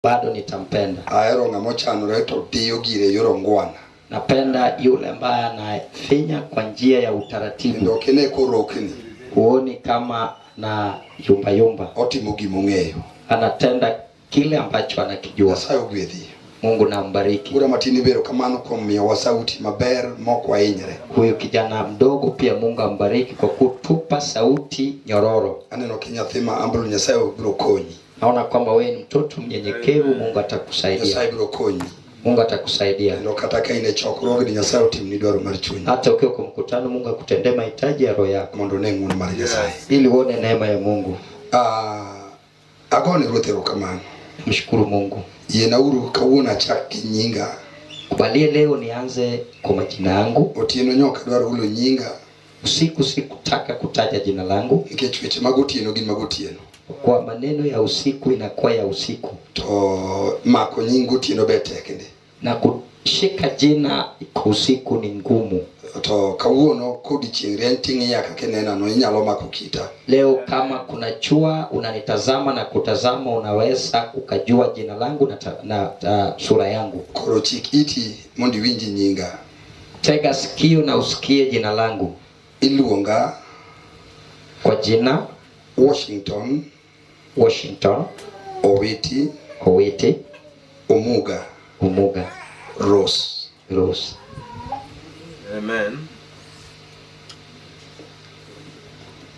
Bado nitampenda. Ahero ng'ama ochanore to diyo gire e yor ongwana. Napenda yule ambaye anafinya kwa njia ya Kendo utaratibu, ok ine korokni, huoni kama na yumba yumba, otimo gimong'eyo. anatenda kile ambacho anakijua. Nyasaye ogwedhi. Mungu na mbariki Wuoda matin ibero kamano kuom miyowa sauti maber mok wahinyre. huyu kijana mdogo pia. Mungu ambariki kwa kutupa sauti nyororo. Aneno ki nyathi ma Amblo Nyasaye biro konyi. Naona kwamba wewe ni mtoto mnyenyekevu, Mungu atakusaidia. Nyasaye biro konyi. Mungu atakusaidia Kendo kata ka in e chokruogni Nyasaye otimni dwaro mar chunyi hata ukiwa kwa mkutano. Mungu akutendee mahitaji ya roho yako mondo one ng'wono mar Nyasaye. ili uone neema ya Mungu. Ah, agone Ruoth erokamano. Mshukuru Mungu. Yienauru kawuono achak gi nyinga. Kubalie leo nianze kwa majina yangu. Otieno nyoka dwaro hulo nyinga Usiku sikutaka kutaja jina langu, nikech weche mag otieno gin mag otieno. kwa maneno ya usiku inakuwa ya usiku, To mako nying otieno be tek ndi. na kushika jina kwa usiku ni ngumu. To kawuono kodiochieng' rieny ting'iya kaka inena no inyalo mako kita. Leo kama kuna chua unanitazama na kutazama, unaweza ukajua jina langu na, na sura yangu. Koro chik iti mondo iwinji nyinga. Tega sikio na usikie jina langu Iluonga kwa jina Washington Washington Owiti Owiti Omuga Umuga Rose. Rose. Amen.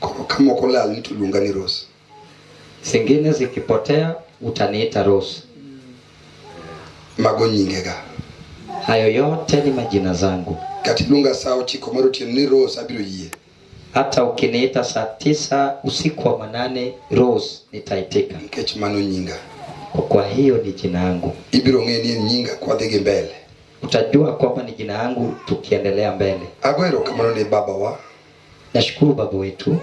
Koro ka moko olal ni to luonga ni Rose. Zingine zikipotea utaniita Rose. Mago nyingega. Hayo yote ni majina zangu. Kata iluonga sa 9 mar otieno ni Rose abiro yie. Hata ukiniita saa 9 usiku wa manane Rose, nitaitika, Nikech mano nyinga. kwa hiyo ni jina yangu. Ibiro ng'e ni en nyinga kwadhi gi mbele. Utajua kwamba ni jina yangu tukiendelea mbele. Ago erokamano ne babawa. Nashukuru baba wetu,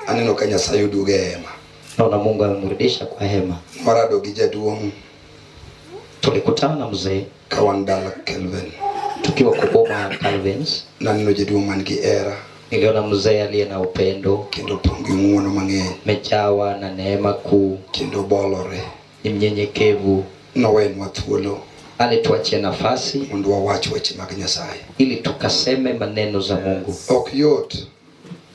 Aneno ka Nyasaye oduogo e hema. naona Mungu amemrudisha kwa hema. Warado gi jaduong' Tulikutana na mzee ka wan dala Kelvin. tukiwa kwa boma ya Calvins. Naneno jaduong' man gi hera Niliona mzee aliye na upendo, kendo opong' gi ng'uono mang'eny mejawa na neema kuu, kendo bolore. ni mnyenyekevu. Nowenwa thuolo Alituachia nafasi mondo wawach weche mag Nyasaye. ili tukaseme maneno za Mungu. Ok yot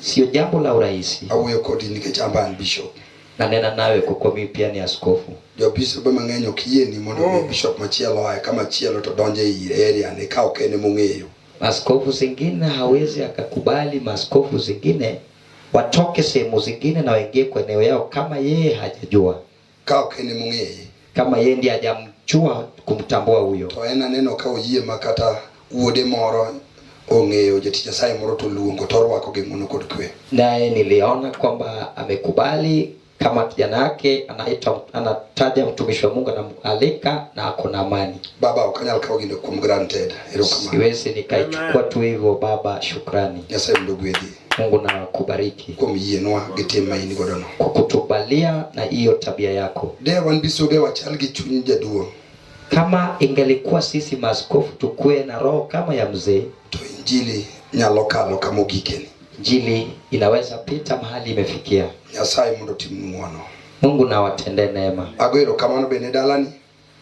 Sio jambo la urahisi. awuoyo kodi nikech an be an bishop. Nanena nawe kwa kuwa mimi pia ni askofu. Jobishobe mang'eny ok yieni mondo mi bishop machielo oae kama chielo to donjo ei area ne ka ok en emong'eyo. Maaskofu zingine hawezi akakubali maaskofu zingine watoke sehemu zingine na waingie kwa eneo yao kama yeye hajajua, Ka ok en emong'eye. kama yeye ndiye hajamjua kumtambua huyo. To en aneno ka oyie ma kata wuode moro ong'eyo jatich Nyasaye moro to luongo to orwako gi ng'uono kod kwe. Naye niliona kwamba amekubali kama kijana yake anaita, anataja mtumishi wa Mungu, anamwalika na ako na amani. Baba ok anyal kawo gino kuom granted. Erokamano. Siwezi nikaichukua tu hivyo baba. Shukrani. Nyasaye mondo ogwedhi Mungu na akubariki kuom yienwa gi tim ma in godo no. kwa kutubalia na hiyo tabia yako. De wan bisobe wachal gi chuny jaduong' Kama ingelikuwa sisi maaskofu tukuwe na roho kama ya mzee, to injili nyalo kalo kama ogikeni. injili inaweza pita mahali imefikia. Nyasaye mondo otimnu ng'uono. Mungu na watendee neema. Ago erokamano bende dalani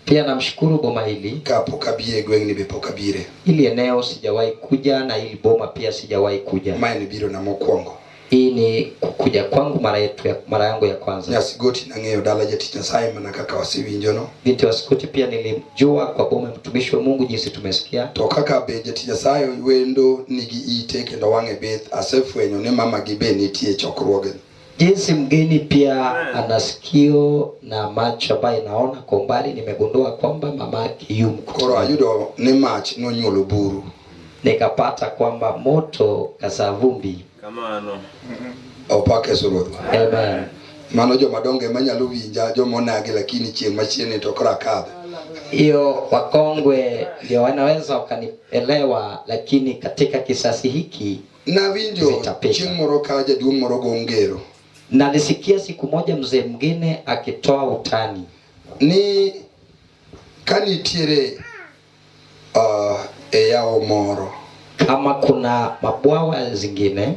Pia namshukuru boma hili, ka pok abire e gweng'ni be pok abire. ili eneo sijawahi kuja na ili boma pia sijawahi kuja. Ma en birona mokwongo. Hii ni kukuja kwangu mara yetu ya, mara yangu ya kwanza. Nyasigoti nang'eyo dala jatich Nyasaye mana kaka wasewinjono. Binti wa Skuti pia nilimjua kwa boma ya mtumishi wa Mungu jinsi tumesikia. To kaka be jatich Nyasaye wendo nigi ite kendo wang'e bith, asefwenyo ni mama gi be nitie e chokruoge. Jinsi mgeni pia ana sikio na macho ambayo inaona kwa umbali, nimegundua kwamba mama yake yu Koro mkutano. ayudo ni mach nonyuolo buru. Nikapata kwamba moto kazaa vumbi. Kamano. Opak Yesu Ruodhwa. Amen. Mano joma dongo ema nyalo winja, joma onagi lakini chieng' machiegni to koro akadho. Hiyo wakongwe ndio wanaweza wakanielewa, lakini katika kisasi hiki Nawinjo Zitapita. chieng' moro ka jaduong' moro go ngero nalisikia siku moja mzee mwingine akitoa utani ni ka nitiere e yawo moro kama kuna mabwawa zingine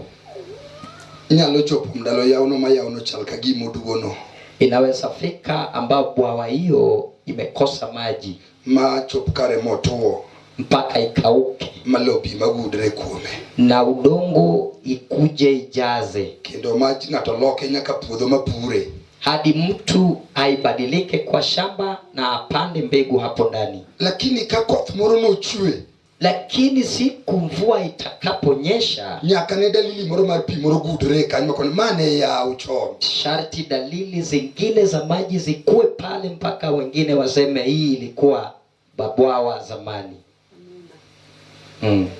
inyalo chopo ndalo yawono ma yawono chal ka gima oduono inaweza fika ambao bwawa hiyo imekosa maji ma chop kare motwo mpaka ikauke ma lowo pi magudre kuome na udongo ikuje ijaze kendo ma ng'ato loke nyaka puodho mapure hadi mtu aibadilike kwa shamba na apande mbegu hapo ndani. Lakini ka koth moro nochwe, Lakini siku mvua itakaponyesha, nyaka ne dalili moro mar pi moro gudre kanyo makoni mane yaw chon. Sharti dalili zingine za maji zikuwe pale mpaka wengine waseme hii ilikuwa babwawa zamani.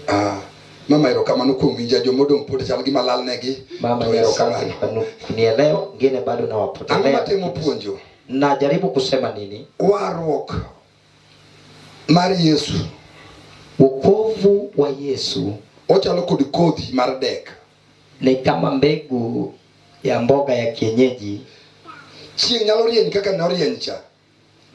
Ah, mama erokamano kuom winja jomodong' pod chal gima lalnegi. Mama, To ni asante erokamano. kwa kunielewa, wengine bado Ang'o nawapotelea. matemo puonjo? Najaribu kusema nini? Warruok mar Yesu Wokovu wa Yesu ochalo kod kodhi mar dek. ni kama mbegu ya mboga ya kienyeji. Chieng' nyalo rieny kaka norieny cha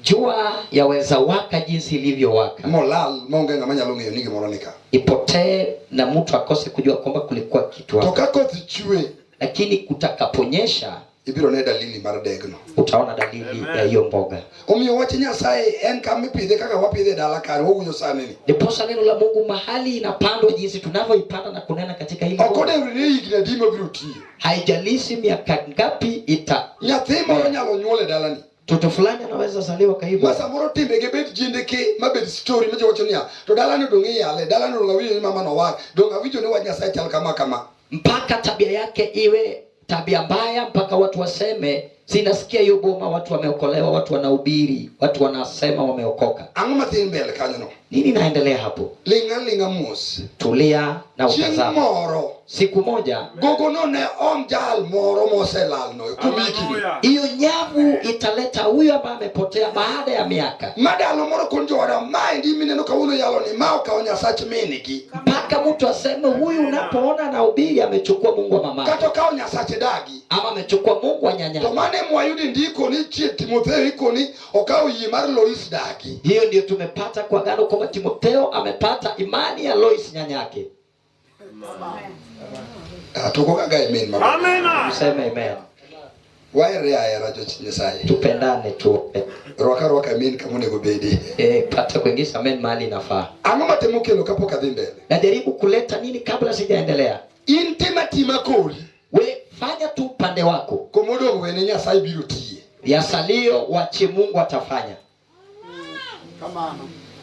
Jua yaweza waka jinsi ilivyowaka, molal maonge ng'ama nyalo ng'eyo ni gimoro ni ka. ipotee na mtu akose kujua kwamba kulikuwa kitu To hapo, ka koth chwe lakini kutakaponyesha ibiro ne dalili mar degno. utaona dalili ya hiyo mboga. Omiyo wach Nyasaye en kama ipidhe kaka wapidhe e dala kar wawuoyo sani ni. Ndiposa neno la Mungu mahali inapandwa jinsi tunavyoipanda na kunena katika hili Ok boma, odewo ni higni adi mabiro tiyo. haijalishi miaka ngapi ita Nyathi moro nyalo nyuol e dalani. mtoto fulani anaweza zaliwa Ma kaibu samoro timbege bed jinde ke ma bed story ma ji wacho niya to dalani dong' iyale dalani dong' awinjo ni mama nowar dong' awinjo ni wach Nyasaye chal kama kama. mpaka tabia yake iwe tabia mbaya, mpaka watu waseme sinasikia hiyo boma, watu wameokolewa, watu wanahubiri, watu wanasema wameokoka. Ang'o mathin mbele kanyo no? Nini naendelea hapo? Ling' aling'a mos. Tulia na Chieng' utazama. moro Siku moja gogono ne om jal moro moselalno kuom higni. hiyo nyavu italeta huyo ambaye amepotea baada ya miaka, Ma ndalo moro kon jowadwa maendi mineno kawuono yalo ni ma okawo Nyasach min-gi. mpaka mtu aseme huyu, unapoona anahubiri amechukua Mungu wa mama Kata okawo Nyasache dagi. ama amechukua Mungu wa To nyanya. mano ema wayudo e ndiko ni chie Timotheo ikoni okawo yie mar Lois dagi. Hiyo ndio tumepata kwa agano kwamba Timotheo amepata imani ya Lois nyanyake. Ah, to kaka amen maber. Amina. Tuseme amen, Waherre ahera joch Nyasaye. tupendane tu. Rwak arwaka amen kama onego bedi. Pata kuingiza amen mahali inafaa. Ang'o matemo kelo kapok adhi mbele? Najaribu kuleta nini kabla sijaendelea? In tim atima kori. We fanya tu upande wako, Komodong' wene Nyasaye biro tiye. yasalio wachie Mungu atafanya.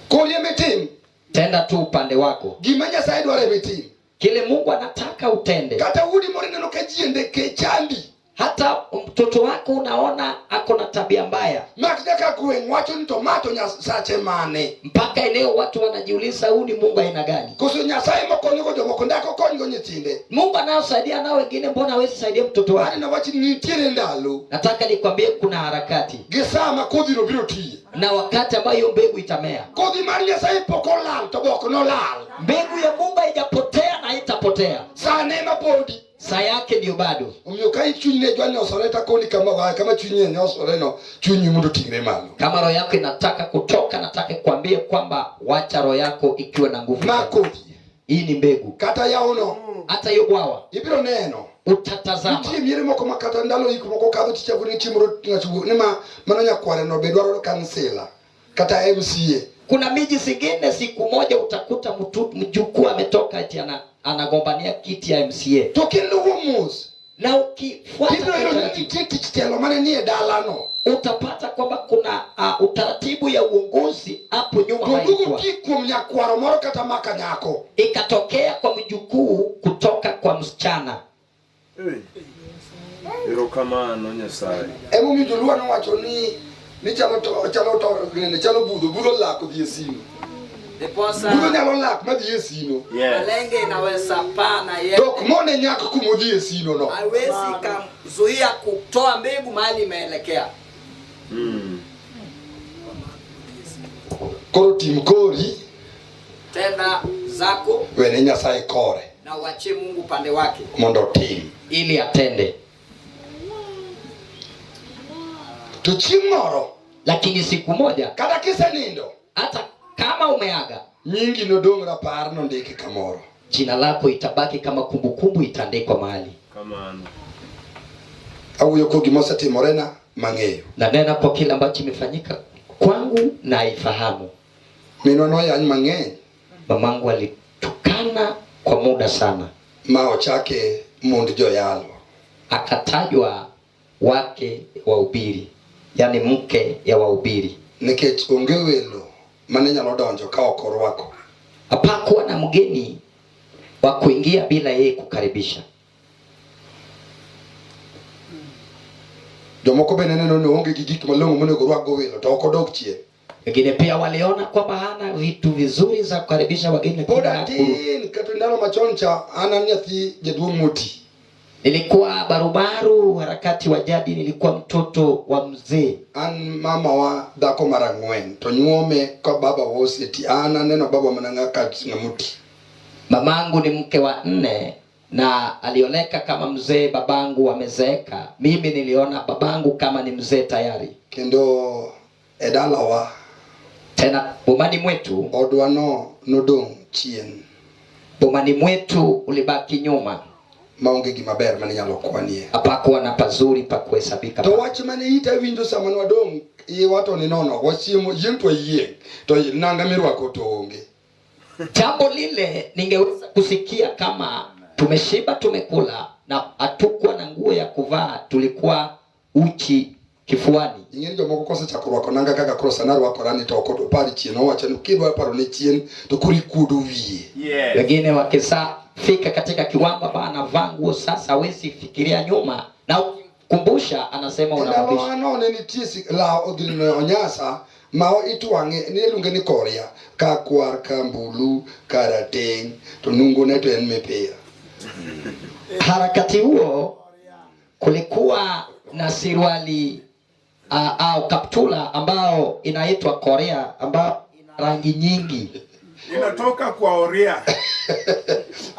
Kori ema itim. Tenda tu upande wako, Gima Nyasaye dwaro ema itim. kile Mungu anataka utende. Kata udi moro ineno ka jiende ke chandi. Hata mtoto wako unaona ako na tabia mbaya, Mak nyaka gweng' wacho ni to ma to Nyasache mane. mpaka eneo watu wanajiuliza huu ni Mungu aina gani? Koso Nyasaye mokonyogo jomoko ndako konygo nyithinde. Mungu anayosaidia nao wengine, mbona hawezi saidia mtoto wake? Aneno wach ni nitiere ndalo Nataka nikwambie kuna harakati gi sa ma kodhino biro tiye. na wakati ambayo hiyo mbegu itamea. Kodhi mar Nyasaye pok olal to be ok nolal. Mbegu ya Mungu haijapotea na haitapotea, Sane ema podi. saa yake ndiyo bado. Omiyo ka chunyi ne jwa nyosore takoni kama kama chunyi ne nyosore no chunyi mondo oting're malo. Kama roho yako inataka kutoka, nataka kuambie kwamba wacha roho yako ikiwa na nguvu. Ma kodhi Hii ni mbegu, kata yawono hata hiyo bwawa ibiro neno. utatazama. Nitie miere moko ma kata ndalo ik moko kadho tichako ni chieng' moro ng'ato wuok ni ma mano nyakware no be dwaro kansila kata MCA. Kuna miji zingine siku moja utakuta mtu mjukuu ametoka ati anagombania kiti ya MCA, To kiluwo mos na ukifuata tibiro yudo ni utaratibu, nitie tich telo mane nie dalano. utapata kwamba kuna utaratibu ya uongozi hapo nyuma To ambayo duogo ilikuwa. ti kuom nyakwaro moro kata maka nyako. Ikatokea kwa mjukuu kutoka kwa msichana. Erokamano Nyasaye. Emomiyo joluo nowacho ni chalo to chalo to ginene chalo budho budho lak odhi e sino. Ndiposa Budho nyalo lak madhi e sino. Yes. malenge inaweza paa na To ok yeye mone nyak kumodhi e sino no. haiwezi kamzuia kutoa mbegu mahali imeelekea. Koro tim kori Tenda zako wene Nyasaye kore na uachie Mungu upande wake mondo otim. ili atende. To chieng' moro Lakini siku moja, kata kisenindo hata kama umeaga, nyingi nodong' rapar nondiki kamoro. jina lako itabaki kama kumbukumbu, itaandikwa mahali. Kamano. Awuoyo kuom gima osetimorena mang'eyo. Nanena kwa kile ambacho imefanyika Kwangu naifahamu. Minwa noyany mang'eny. Mamangu alitukana kwa muda sana, ma ochake mond joyalo. Akatajwa wake wahubiri, yani mke ya wahubiri. Nikech onge welo mane nyalo donjo ka ok orwako. Hapakuwa na mgeni wa kuingia bila yeye kukaribisha. Jomoko bende neno ni oonge gi gik malong'o monego orwakgo welo to ok odog chien. Wengine pia waliona kwamba hana vitu vizuri za kukaribisha wageni, lakini Pod hakuru. atin kata ndalo machon cha an an nyathi jaduong' moti. Nilikuwa barubaru harakati wa jadi, nilikuwa mtoto wa mzee. An mamawa dhako mar ang'wen to nyuome ka baba wa oseti. An aneno baba mana ng'aka ng'amoti. Mamangu ni mke wa nne na alioleka kama mzee, babangu amezeeka. Mimi niliona babangu kama ni mzee tayari. Kendo e dalawa Tena bomani mwetu, odwa no nodong' chien bomani mwetu ulibaki nyuma, maonge gima ber mane inyalo kwanie. hapakuwa na pazuri pa kuhesabika. To wach mane ita winjo sama nwadong' iwa to ni nono wachiemo yieng' to wayieng' to nanga mirwako to onge. Jambo lile ningeweza kusikia kama tumeshiba, tumekula na hatukuwa na nguo ya kuvaa, tulikuwa uchi kifuani. Ing'e ni jomoko kosechako rwako nanga kaka koro sana rwakora ni to ok opar chien owacho ni kidwa paro ne chien to koro ikuodo wiye. Yes. Wengine wakisafika katika kiwango ambayo anavaa nguo sasa, hawezi fikiria nyuma, na ukimkumbusha anasema E ndalo unamrudisha. ano ne nitie law gino onyasa ma itwang'e ne iluonge ni koria ka kwar ka mbulu ka rateng' to nungone to en mipira. Harakati huo kulikuwa na siruali au kaptula ambao inaitwa Korea, ambao ina rangi nyingi. Inatoka kwa Oria.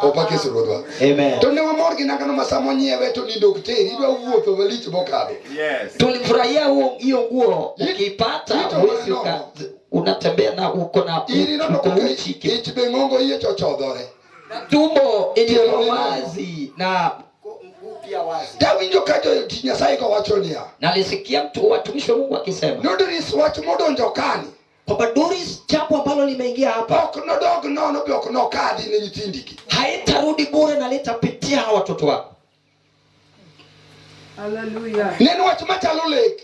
Opake ruodhwa. Amen. To ne wamor gi nangano ma sama onyiewe to nindo ok teri idwa wuotho malich mokadho. Yes. Tulifurahia hiyo nguo, ukiipata Ito huwezi maneno. unatembea na uko na In inono uko kaka uchi ki- ich be ng'ongo iye chochodhore. na tumbo iliyo Tielo ni nono. wazi na Mguu pia wazi. Tawinjo ka jotich Nyasaye kowacho niya, nalisikia mtu watumishi wa Mungu akisema Nodoris wach modonjo kani kwamba Doris, jambo ambalo limeingia hapa ok nodog nono be ok nokadhi ne nyithindigi. haitarudi bure na litapitia hawa watoto wako. Hallelujah. Ne en wach machalo lek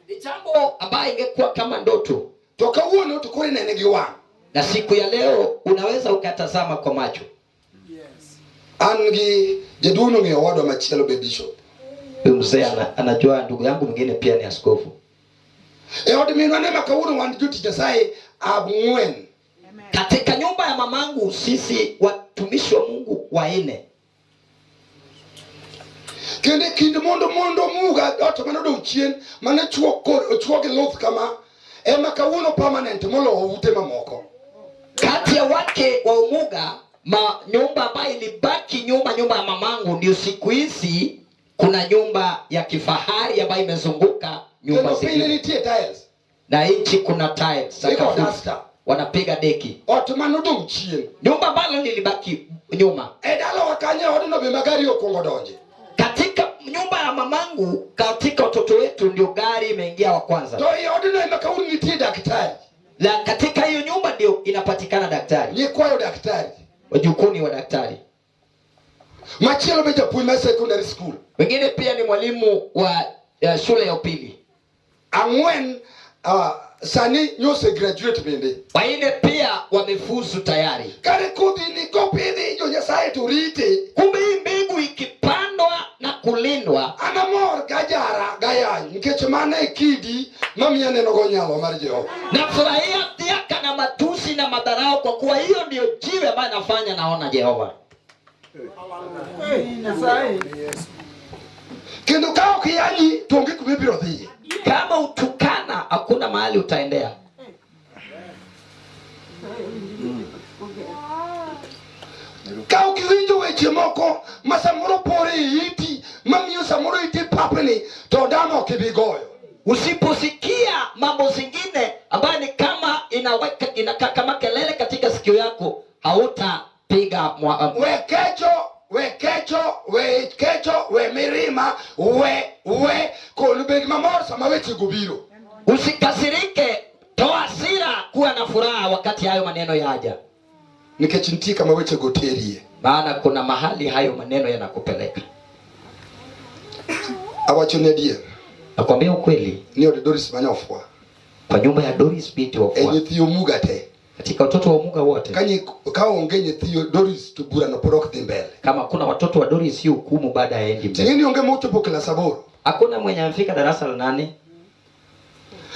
Ni jambo ambayo ingekuwa kama ndoto, to kawuono to koro inene gi wang'. na siku ya leo unaweza ukatazama kwa macho. Yes. An gi jaduong' nong'eyo owadwa machielo be bishop. Huyu mzee anajua ndugu yangu mwingine pia ni askofu. E od minwa ne ma kawuono wan jotich Nyasaye ang'wen. Katika nyumba ya mamangu sisi watumishi wa Mungu wanne, Kendo e kind mondo muga ot mane odong' chien mane chuo kor chuo gi luth kama ema kawuono permanent moloyo ute mamoko. kati ya wake wa Umuga ma nyumba ambayo ilibaki nyuma, nyumba ya mamangu, ndio siku hizi kuna nyumba ya kifahari ambayo imezunguka nyumba Kendo piny ne zingine, nitie tiles. na nchi kuna tiles Iko sakafuni, duster. wanapiga deki. Ot mane odong' chien. Nyumba ambalo lilibaki nyuma E dalawa kanyo e odno be ma gari okwongo donje. katika nyumba ya mamangu, katika watoto wetu ndio gari imeingia wa kwanza, To e odno ema kawuono nitie daktari. na katika hiyo nyumba ndio inapatikana daktari, Nyikwayo daktari. wajukuni wa daktari. Machielo be japuonj mar secondary school. Wengine pia ni mwalimu wa shule ya upili. Ang'wen sani nyose graduate bende. Wanne pia wamefuzu tayari. Kare kodhi ni kopidhi jo Nyasaye to rite. Kumbe hii mbegu ikipandwa na kulindwa, An amor gajara gayany nikech mano e kidi mamiyo aneno go nyalo mar Jehova. nafurahia dhiaka na matusi na madharau, kwa kuwa hiyo ndiyo jiwe ambayo nafanya naona Jehova. Kendo ka ok iyanyi to onge kuma ibiro dhiye. Kama utukana, hakuna mahali utaendea. Ka ok iwinjo weche moko ma samoro pore e iti mamiyo samoro iti papni to dama ok ibi goyo. Usiposikia mambo zingine ambayo ni kama inaweka inakaa kama kelele katika sikio yako, hautapiga We kecho, we kecho, we kecho, we mirima, we we konu bed mamor sama wechego biro. Usikasirike, Kuwa na furaha wakati hayo maneno yaja, Nikech nitie kama wechego terie. Maana kuna mahali hayo maneno yanakupeleka. Awacho ni adier Nakwambia ukweli, ni od Doris Manyofwa kwa nyumba ya Doris binti e Wafwa, nyithi Omuga te katika watoto wa Omuga wote, ka onge nyithi Doris to burano pod ok dhi mbele. Kama kuna watoto wa Doris, si hukumu baada ya endi mbele. Ting'e ni onge mochopo klas 8. Hakuna mwenye amefika darasa la 8.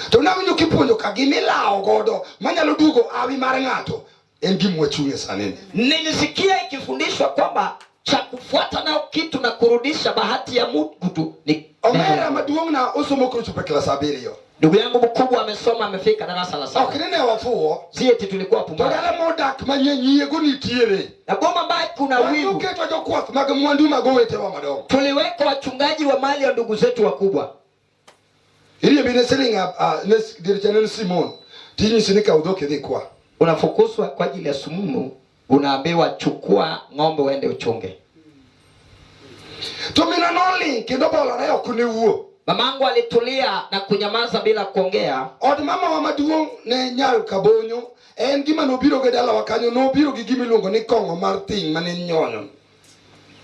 To nawinjo kipuonjo ka gimilawo godo manyalo duogo awi mar ng'ato en gima wachung'e sani ni. Nilisikia ikifundishwa kwamba cha kufuata nao kitu na kurudisha bahati ya mtu ni Omera maduong' na osomo koro ochopo e klas 7. Ndugu yangu mkubwa amesoma, amefika darasa la 7. Ok ni ne wafuwo. Si eti tulikuwa To pumbavu. dala modak ma nyiego nitiere. Na boma ambayo kuna wivu. Waketwa jokwath mag mwandu mag owetewa madongo. Tuliweka wachungaji wa mali ya ndugu zetu wakubwa. Iriembi ne siling ne dier cha ne en Simon. Tinyisi ni kaw dhok idhi kwa. Unafukuzwa kwa ajili ya sumumu, unaambiwa chukua ng'ombe uende uchunge. To mina noling kendo bolore ok ne wuo. Mamangu alitulia na kunyamaza bila kuongea. Od mama wa maduong' ne nyar Kabonyo en gima nobiro go dalawa kanyo, nobiro gi gima iluongo ni kong'o mar thing mane nyonyo.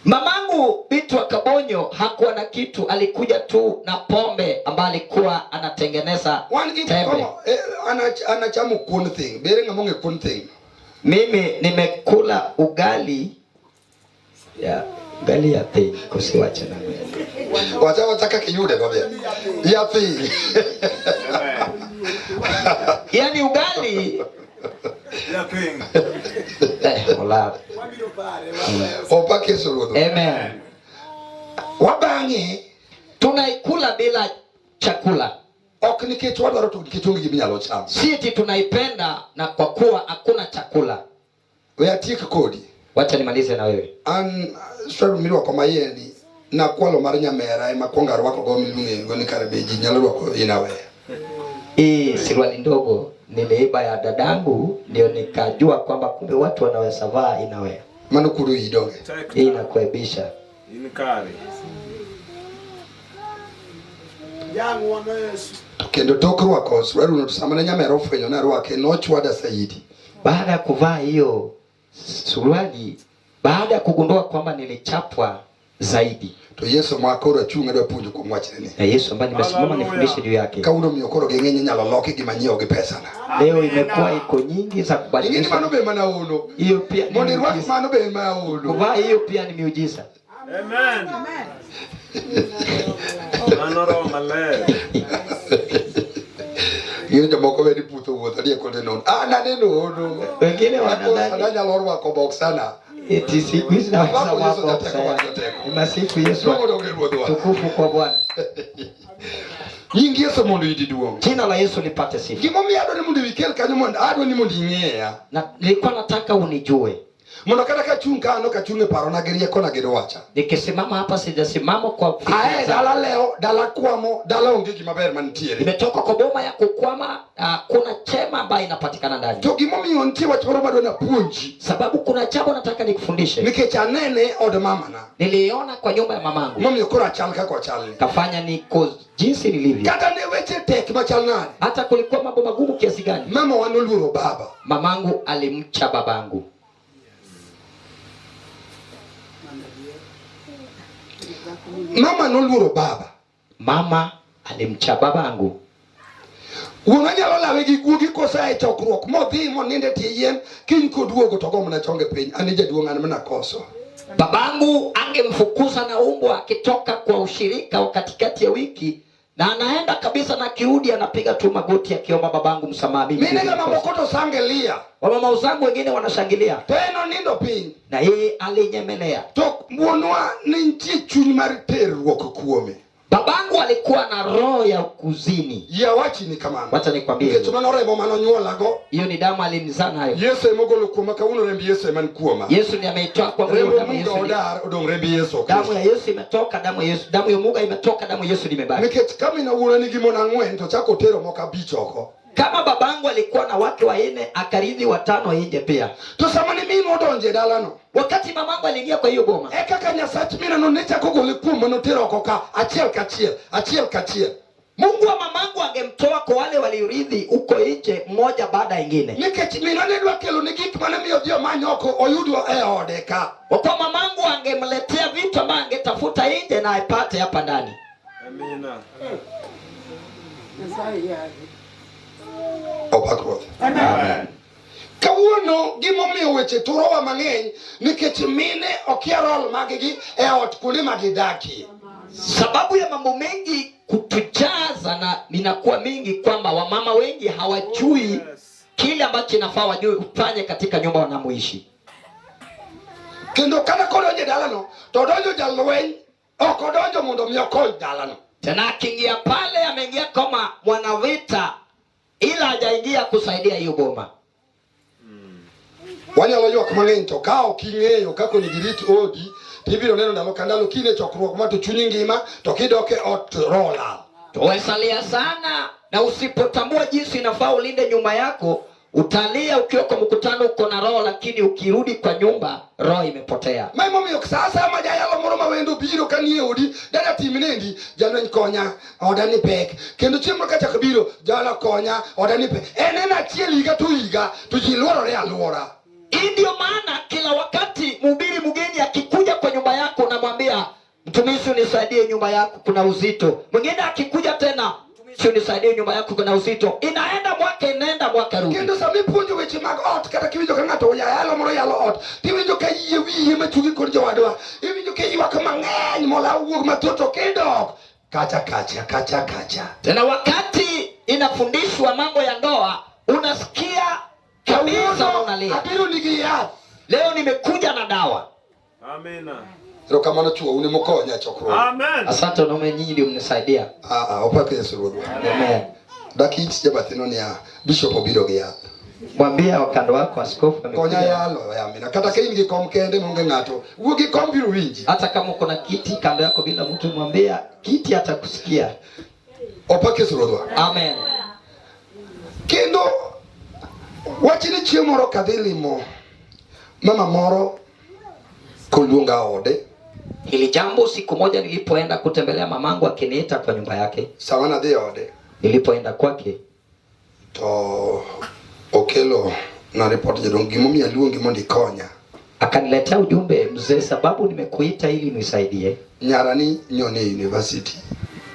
Mamangu binti wa Kabonyo hakuwa na kitu, alikuja tu na pombe ambayo alikuwa anatengeneza Wan gi tembe. kong'o, anachamo kuon thing. Bere ng'ama ong'e kuon thing? Mimi nimekula ugali ya ugali ya thing, kusiwache na mimi. Wacha wacha kaka kiyude maber. Ya thing. Yaani ugali Ya thing. Ola. Wabiro pare, Opak Yesu Ruodhwa. Amen. Wabang'e Tunaikula bila chakula. Ok nikech wadwaro to nikech onge gima inyalo chamo. Si eti tunaipenda na kwa kuwa hakuna chakula. We atiek kodi. Wacha nimalize na wewe. An swali mirwako maiye ni nakwalo mar nyamera ema kuongo arwako go miluongo ni kare be ji nyalo rwako inaweya. Hii suruali ndogo niliiba ya dadangu, ndio nikajua kwamba kumbe watu wanaweza vaa inawea. Mano kudo idonge. Hii inakuaibisha. In kare. Jang'uono Yesu. To kendo tok rwako suruali no to sama ne nyamera ofwenyo ni arwake nochwada saidi. Baada ya kuvaa hiyo suruali, baada ya kugundua kwamba nilichapwa zaidi. To Yesu ma koro achung' adwa puonjo kuom wachni. Na Yesu ambaye nimesimama Hallelujah. nifundishe juu yake. Kawuono miyo koro gi ng'eny inyalo loki gima nyiewo gi pesana. Leo imekuwa iko nyingi za Ing'e ni kubadilishwa. mano be mana hono. Hiyo pia ni Mondo irwak miujiza. mano be mana hono. Kuvaa hiyo pia ni miujiza. Amen. Mano roho maler. Ing'e jomoko be ni putho wuotho ni e konde nono. Ah, naneno hono. Wengine wanadhani Sana nyalo rwako boksana. eti siku hizi naweza Wako vaa Yesu boksa jateko ya. jateko. Ni masifu Yesu. Duong' odog ne Ruodhwa. Tukufu kwa Bwana. Nying Yesu mondo oyud duong'. Jina la Yesu lipate sifa. Gimomiyo adwa ni mondo ikel kanyo mondo adwa ni mondo ing'eya. Na nilikuwa nataka unijue. Mondo kata kachung' ka an ok achung' e parona gi riekona gi dwacha. Nikisimama hapa sijasimama kwa fikra Ae zangu. dala leo, dala kwamo, dala onge gima ber mantiere. Nimetoka kwa boma ya kukwama, hakuna chema ambayo inapatikana ndani. To gimomiyo nitie wach moro madwa napuonji. Sababu kuna jambo nataka nikufundishe. Nikech anene od mamana. Niliona kwa nyumba ya mamangu. Momiyo koro achal kaka ochalni. Kafanya niko jinsi nilivyo. Kata ne weche tek machal nade. Hata kulikuwa mambo magumu kiasi gani. Mama wa noluoro baba. Mamangu alimcha babangu. Mama noluoro baba. Mama alimcha babangu. Wuon anyalo lawe gi guogi kosa e chokruok modhi moninde tie yien kiny koduogo to go mana chonge piny an e jaduong' an mana koso. Babangu angemfukuza na umbwa akitoka kwa ushirika wa katikati ya wiki, na anaenda kabisa na kirudi anapiga tu magoti akiomba babangu msamaha mimi. Mine ga nilikosa. mamoko to sangelia. Wamama zangu wengine wanashangilia. To en onindo piny. Na yeye alinyemelea. To wuonwa ne nitie chuny mar terruok kuome. Babangu alikuwa na roho ya kuzini. Yie awachni kamano. Wacha nikwambie. Nikech mano remo mane onyuolago. Hiyo ni damu alinizaa nayo. Yesu ema ogolo kuoma kawuono remb Yesu ema ni kuoma. Yesu ndiye ameitoa kwa Remb hiyo damu ya Omuga Yesu. odar odong' remb Yesu Damu Kristo. ya Yesu imetoka, damu ya Yesu, damu ya Omuga imetoka, damu ya Yesu limebaki. Nikech ka mina wuora nigi mon ang'wen to chako otero moko abich oko. Kama babangu alikuwa na wake wanne akarithi watano nje pia. To sama ne minwa odonjo e dalano, Wakati mamangu aliingia kwa hiyo boma, e kaka Nyasach minano ne chako gole kuom manotero oko ka achiel kachiel, achiel kachiel. Mungu wa mamangu angemtoa kwa wale waliurithi huko nje, mmoja baada ya ingine, Nikech minwa ne dwa kelo ne gik mane miyo odhi omany oko oyudwa e ode ka. Kwa kuwa mamangu angemletea vitu ambayo angetafuta nje na aipate hapa ndani. Amina. Opak Ruoth. Amen. Kawuono gimomiyo weche turowa mang'eny nikech mine okia role maggi e ot kuonde ma gidakie. Sababu ya mambo mengi kutujaza na inakuwa mingi kwamba wamama wengi hawajui kile ambacho inafaa wajue ufanye katika nyumba wanamoishi. Kendo kata kodonjo e dalano to odonjo jalweny ok odonjo mondo mi okony dalano. Tena akiingia pale ameingia kama mwanavita, ila hajaingia kusaidia hiyo boma. Wanyalo ywak mang'eny to ka ok ing'eyo kaka onego irit odi tibiro neno ndalo ka ndalo kine chokruok ma to chunyi ngima to kidok e ot to roho lal. Tuwesalia sana, na usipotambua jinsi inafaa ulinde nyumba yako, utalia ukiwa kwa mkutano uko na roho, lakini ukirudi kwa nyumba roho imepotea. Ma emomiyo sa asaya ma jayalo moro ma wendo biro ka nie odi dada tim nendi jalweny konya oda ni pek kendo chieng' moro kachako biro jalo konya oda ni pek en en achiel higa to higa to ji luorore aluora. Hii ndio maana kila wakati mhubiri mgeni akikuja kwa nyumba yako unamwambia mtumishi, unisaidie nyumba yako kuna uzito. Mwingine akikuja tena, mtumishi, unisaidie nyumba yako kuna uzito. Inaenda mwaka inaenda mwaka rudi. Kendo sama ipuonjo weche mag ot kata kiwinjo ka ng'ato yalo moro yalo ot tiwinjo ka yie wiye machugi kod jowadwa iwinjo ka ywak mang'eny mola wuok mathoth to kidok kacha kacha kacha kacha. Tena wakati inafundishwa mambo ya ndoa unasikia kabisa Kawuono unalia. abiro nigi yath. Leo nimekuja na dawa. Amina. Erokamano chuo un emokonya e chokruok. Amen. Asante wanaume, nyinyi ndio mnisaidia. Ah, ah, opak Yesu Ruodhwa. Amen. Dakich jabathino niya bishop obiro gi yath. Mwambie wakando wako askofu Konya amekuja. yalo yamina kata ka in gi kom kende maonge ng'ato wuo gi kom biro winji. Hata kama uko na kiti kando yako bila mtu, mwambia kiti atakusikia. Opak Yesu Ruodhwa. Amen. Kendo wachni chieng' moro kadhi limo mama moro koluonga ode Hili jambo siku moja nilipoenda kutembelea mamangu akiniita kwa nyumba yake, sama nadhi e ode nilipoenda kwake to okelo na ripot jodong gimomiyo aluongi mondo ikonya. akaniletea ujumbe, mzee, sababu nimekuita ili nisaidie. Nyara ni nyone e university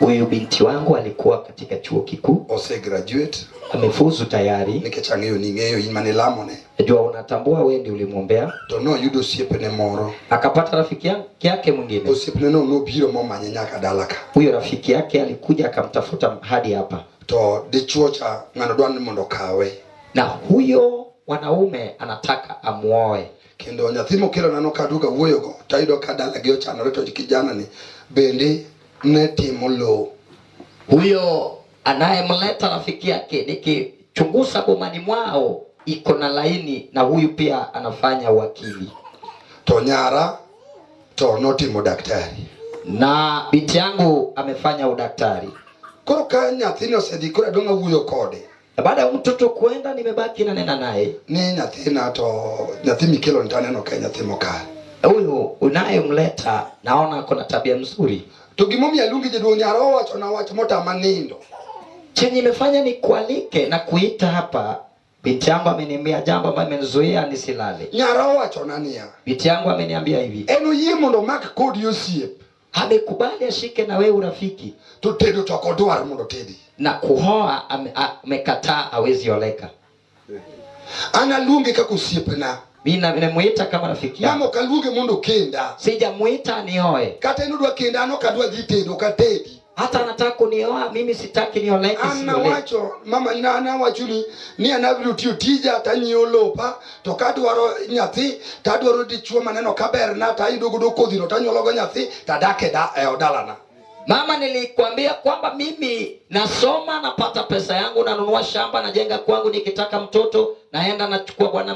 Huyu binti wangu alikuwa katika chuo kikuu, ose graduate amefuzu tayari. nikech ang'eyo ni ing'eyo in mane ilamone Najua unatambua, wewe ndio ulimwombea. to noyudo osiepne moro Akapata rafiki yake mwingine. osiepne no nobiro momanye nyaka dala ka Huyo rafiki yake alikuja akamtafuta hadi hapa, to dichuo cha ng'ano dwa ni mondo okawe na huyo wanaume anataka amuoe. kendo nyathi mokelonano kaduogo awuoyogo tayudo ka dalagi ochanore to kijana ni bende ne timo lowo. Huyo anayemleta rafiki yake, nikichunguza bomani mwao iko na laini, na huyu pia anafanya uwakili, To nyara to notimo daktari. na binti yangu amefanya udaktari. Koro ka nyathini osedhi koro adong' awuoyo kode Na baada ya mtoto kuenda, nimebaki nanena naye, ni nyathina to nyathi mikelo ni to aneno ka en nyathi mokare. huyu unayemleta naona ako na tabia mzuri. To gimomiyo aluongi jaduong' nyara owachona wach motama nindo. Chenye imefanya nikualike na kuita hapa, binti yangu ameniambia jambo ambalo imenizuia nisilale. Nyara owachona niya Binti yangu ameniambia hivi, en oyie mondo omak kodi osiep amekubali ashike na wewe urafiki to tedo to ok odwar mondo otedi. na kuhoa amekataa, hawezi oleka. An aluonge kaka osiepna. Mimi namuita kama rafiki Mama yangu, ok aluonge mondo okenda. sijamuita nioe. Kata en odwa kenda an ok adwa dhi tedo ok atedi. Hata anataka kunioa mimi, sitaki nioleke, An sioleke. nawacho mama na an awacho ni an abiro tiyo tija tanyiewo lopa to kadwaro nyathi tadwaro dichuo maneno kaberna tayudo godo kodhino tanyuologo nyathi tadak e da, e odalana. Mama, nilikwambia kwamba mimi nasoma, napata pesa yangu, nanunua shamba, najenga kwangu. Nikitaka mtoto naenda nachukua bwana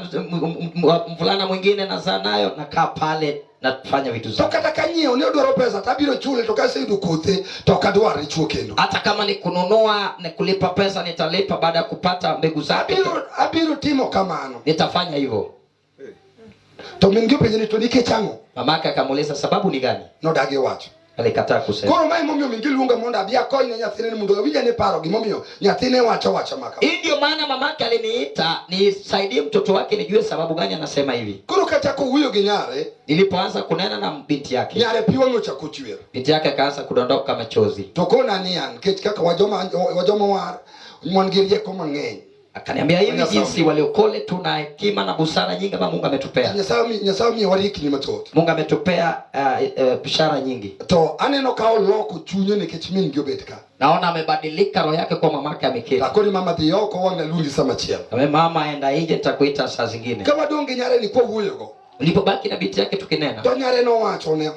mvulana mwingine, nazaa nayo, nakaa pale, nafanya vitu To zangu. kata kanyiewo ni odwaro pesa tabiro chule to kaseyudo kothe to ok adwar dichuo kendo. Hata kama ni kununua ni kulipa pesa, nitalipa baada ya kupata mbegu zake, Abiro timo kamano. nitafanya hivyo. To min gi openje ni to nikech ang'o? Mamake akamuuliza sababu ni gani? Nodagi wacho. Alikataa kusema. Koro mae momiyo min giluonga mondo abi akonyne nyathine ni mondo awinj ane paro gimomiyo nyathine wacho wacho ma kama. Hii ndio maana mamake aliniita nisaidie mtoto wake nijue sababu gani anasema hivi. Koro kachako wuoyo gi nyare, Nilipoanza kunena na binti yake, nyare pi wang'e ochako chwer. binti yake akaanza kudondoka machozi, To kona niya nikech kaka wajoma wajoma war wan gi rieko mang'eny. akaniambia hivi, Nyasaye. jinsi waliokole tuna hekima na busara nyingi ambayo Mungu ametupea. Nyasaye Nyasaye omiyowa riekni mathoth. Mungu ametupea bishara nyingi. To aneno ka oloko chunye nikech min gi obet ka. Naona amebadilika roho yake kwa mamake ameketi. Akoni mama dhi oko wang' aluongi sama chielo. Ame mama, enda nje, nitakuita saa zingine. Ka wadong' gi nyare ni kwa wuoyogo, Nilipobaki na binti yake tukinena, to nyare nowacho ne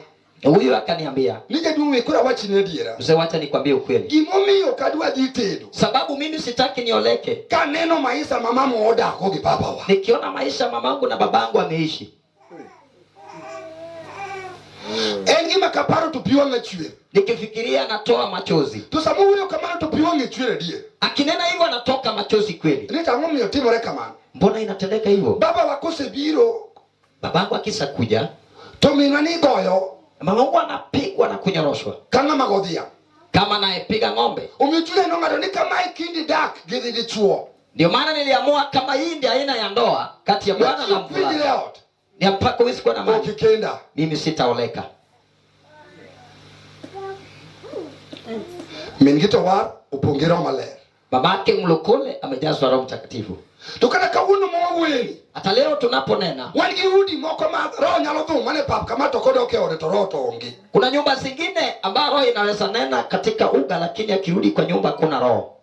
huyu akaniambia, ni jaduong' we koro awachni adiera. mzee, wacha nikwambie ukweli, Gimomiyo ok adwa dhi tedo sababu mimi sitaki nioleke. kaneno maisha ma mama odakgo gi babawa. Nikiona maisha mamangu na babangu ameishi, En gima kaparo to pi wang'a chwer. nikifikiria natoa machozi. To sama owuoyo kamano to pi wang'e chwer adier. Akinena hivyo anatoka machozi kweli. Ni to ang'o momiyo timore kamano? Mbona inatendeka hivyo? Babawa kosebiro Babangu akisa kuja, to minwa ni goyo mamangu anapigwa na kunyoroshwa ka ng'ama go dhiang'. kama anayepiga ng'ombe. Omiyo chunya nong'ado ni kamae kindi dak gi dhi dichuo. Ndio maana niliamua kama hii ndio aina ya ndoa kati ya bwana na Ma ji ok winjre mvulana, e ot. ni mpaka huwezi kuwa na Ok mali, ikenda. mimi sitaoleka. Min gi to war opong' gi roho maler. Babake mlokole amejazwa Roho Mtakatifu. To kata kawuono ma wawuoyeni, Hata leo tunaponena, wan gi udi moko ma roho nyalo dhum mana e pap kama to kodok e ode to roho to onge. kuna nyumba zingine ambayo roho inaweza nena katika uga, lakini akirudi kwa nyumba kuna roho.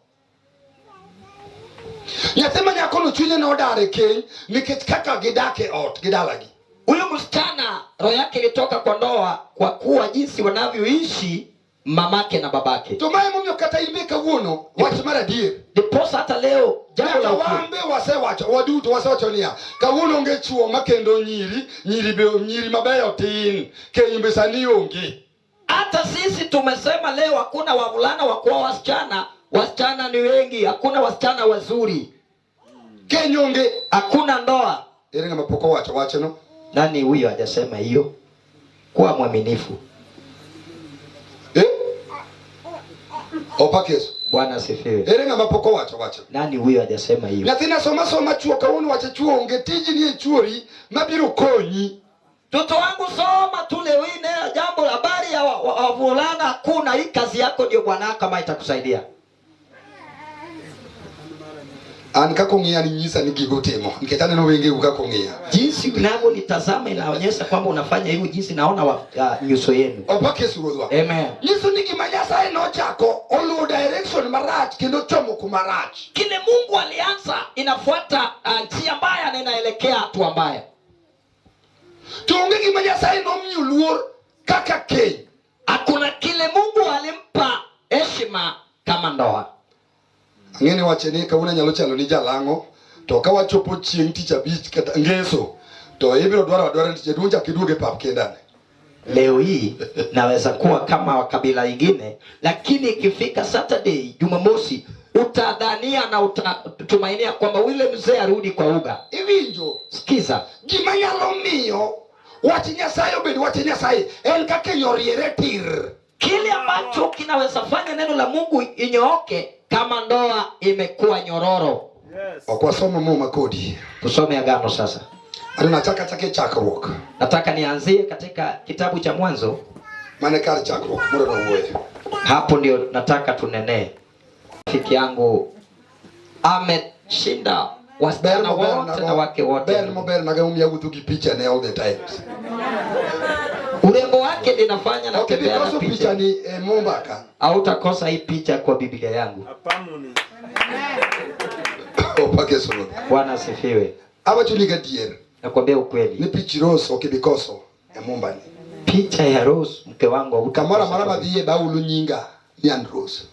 Nyathi ma nyakono chunye nodar e keny nikech kaka gidak e ot gi dalagi. Huyu msichana roho yake ilitoka kwa ndoa kwa kuwa jinsi wanavyoishi mamake na babake. To mae momiyo kata in be kawuono wach mar adier. Ndiposa hata leo jambo Nyaka la ukweli, wan be wasewacho waduto wasewacho niya kawuono onge chuo makendo nyiri nyiri be nyiri mabeyo tin keny be sani onge. hata sisi tumesema leo hakuna wavulana wa kuoa wasichana, wasichana ni wengi, hakuna wasichana wazuri, Keny onge. hakuna ndoa. Ere ng'ama pok owacho wachno? Nani huyo hajasema hiyo? Kuwa mwaminifu. Eh? Opak Yesu. Bwana asifiwe. Ere ng'ama pok owacho wachno? Nani huyo hajasema hiyo? Nyathina soma soma chuo kawuono wacho chuo onge tiji ni e chuori mabiro konyi. Mtoto wangu soma tu leo hii neno jambo habari ya wavulana hakuna. Hii kazi yako ndio bwana kama itakusaidia. An kaka ong'iya ni nyisa ni gigo timo nikech aneno wengeu kaka ong'iya. Jinsi unavyonitazama inaonyesha kwamba unafanya hivyo, jinsi naona nyuso yenu. Opak Yesu ruodhwa. Amen. Nyiso ni gima Nyasaye nochako oluwo direction marach kendo chomo kuma rach. Kile Mungu alianza inafuata njia mbaya na inaelekea hatua mbaya. To onge gima Nyasaye nomiyo luor kaka keny. Hakuna kile Mungu alimpa heshima kama ndoa. Ang'e ni wache ni kawuono anyalo chalo ni jalang'o to ka wachopo chieng' tich abich kata ngeso to ibiro dwaro adwara ni jaduong' chak iduog e pap kendane. Leo hii naweza kuwa kama wa kabila ingine, lakini ikifika Saturday, Jumamosi, utadhania na utatumainia kwamba yule mzee arudi kwa uga. Iwinjo Sikiza, gima nyalo miyo wach Nyasaye obed wach Nyasaye en kaka keny oriere tir. kile ambacho kinaweza fanya neno la Mungu inyooke kama ndoa imekuwa nyororo. Yes. Ok wasomo muma kodi. Tusome Agano sasa. Ano nachaka achaka e chakruok. Nataka nianzie katika kitabu cha Mwanzo, Mane kar chakruok mondo wawuoye. hapo ndio nataka tunenee. Rafiki yangu ameshinda Ber wasichana mober wote na wake wote. Ber mober naga omiya wuotho gi picha ne all the times. Urembo wake ninafanya Ok ibi natembea na koso picha picha. ni e mumba ka. Hautakosa hii picha kwa Biblia yangu. Apamuni. Opak Yesu ruodhwa. Bwana asifiwe. Awacho ni gadier Nakwambia ni ukweli, pich Rose ok ibi koso e mumba ni. picha ya Rose mke wangu hautakosa Kamoro amora kwa madhiye baulo nyinga ni an Rose.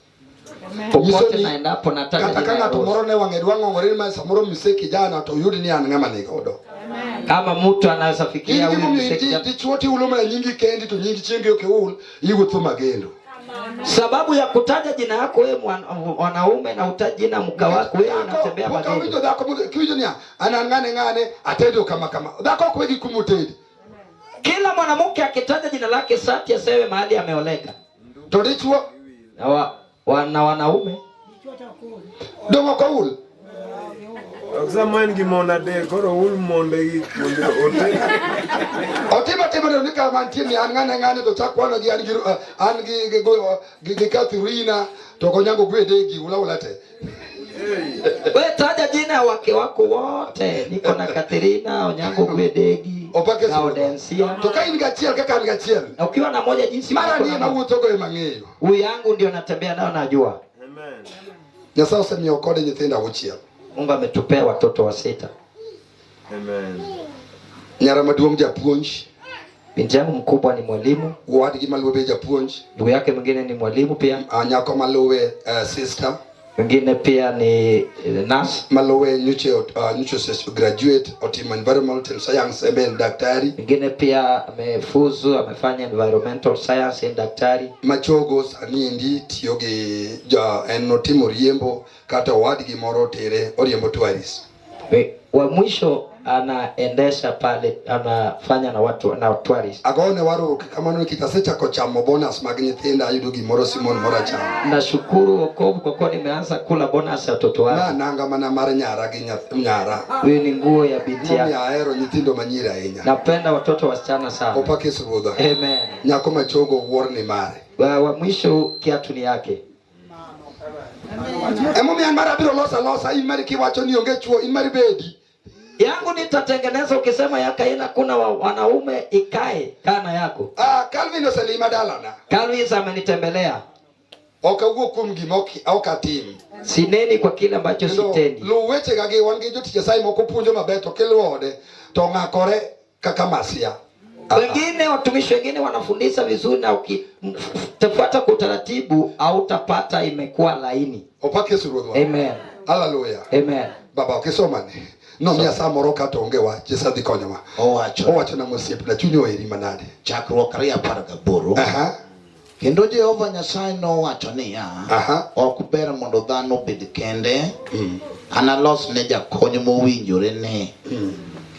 Popote Nyiso ni naendapo nataja Kata jina ka ya ng'ato Rose. moro ne wang'e dwa ng'ong'ore ni ma samoro mise kijana to oyud ni an ng'ama nigodo. Kama mtu anaweza fikiria In huyu gimomiyo mzee kijana. dichuo tiulo mana nyingi kendi to nying chiengi ok iul iwuotho magendo. Sababu ya kutaja jina yako wewe mwanaume na utaji jina mke wako wewe unatembea Dhako, magendo. kawinjo dhako kiwinjo niya an an ng'ane ng'ane atedo kama kama. Dhako ok wegi kumotedi. Kila mwanamke akitaja jina lake sati asewe mahali ameoleka. To dichuo Na, na wanaume dong' ok oul. Ok sama en gi mon adek, koro ul monde gi kuonde ote. Otimo atima ni kama mantie ni an ng'ane ng'ane to chak kwano gi an gi an gi Kathurina to ok Onyango Gwede gi ula ula te. We taja jina ya wake wako wote. Niko na Katerina, Onyango Gwedegi, Opake Gaudensia. To ka in gachiel kaka an gachiel. Na ukiwa na moja jinsi Mara niko ni na ema moja. wuothogo ema ng'eyo. Huyu yangu ndio natembea nayo najua. Amen. Nyasaye osemiyo kode nyithindo auchiel. Mungu ametupea watoto wa sita. Amen. Nyara maduong' japuonj, Binti yangu mkubwa ni mwalimu, owadgi maluwe be japuonj, ndugu yake mwingine ni mwalimu pia, nyako maluwe sister, mwingine pia ni nurse, maluwe nyocha graduate otimo environmental science en be en daktari. mwingine pia amefuzu, amefanya environmental science, ni daktari. Machogo sani endi tiyo gi ja en notimo riembo kata owadgi moro otere oriembo tourist. Wa mwisho anaendesha pale, anafanya na watu na tourist. Agone warruok kamano nikech asechako chamo bonus mag nyithinda ayudo gimoro Simon moro achamo. Nashukuru wokovu kwa kuwa nimeanza kula bonus ya watoto Ma wangu. nanga mana mar nyara gi nyara. Huyu ni nguo ya binti Momiyo yangu. ahero nyithindo manyiri ahinya. Napenda watoto wasichana sana. Opak Yesu Ruodha. Amen. Nyako machogo wuor ni mare. Wa mwisho kiatu ni yake. Emomiyo an mara abiro loso alosa in mari kiwacho ni onge chuo in mari bedi. Yangu nitatengeneza, ukisema yaka ina kuna wanaume ikae kana yako. Calvin oselima dalana. Calvin amenitembelea. Ok awuo kuom gima ok atim. Sineni kwa kile ambacho sitendi. Luw wechega gi wan gi jotich Nyasaye moko puonjo maber to kiluwo ode to ng'akore kaka masia. Wengine watumishi wengine wanafundisha vizuri na ukifuata kwa utaratibu hautapata imekuwa laini. Opak Yesu Ruodhwa. Amen. Hallelujah. Amen. Baba okisomane. Nomiya sa moro ka to onge wach Yesu dhi konyowa. Owacho. Owacho nang'o osiepna chuny oheri manade. Chakruok 2:18. Kendo Jehova Nyasaye nowacho niya, ok ber mondo dhano obed kende, analos ne jakony mowinjore ne.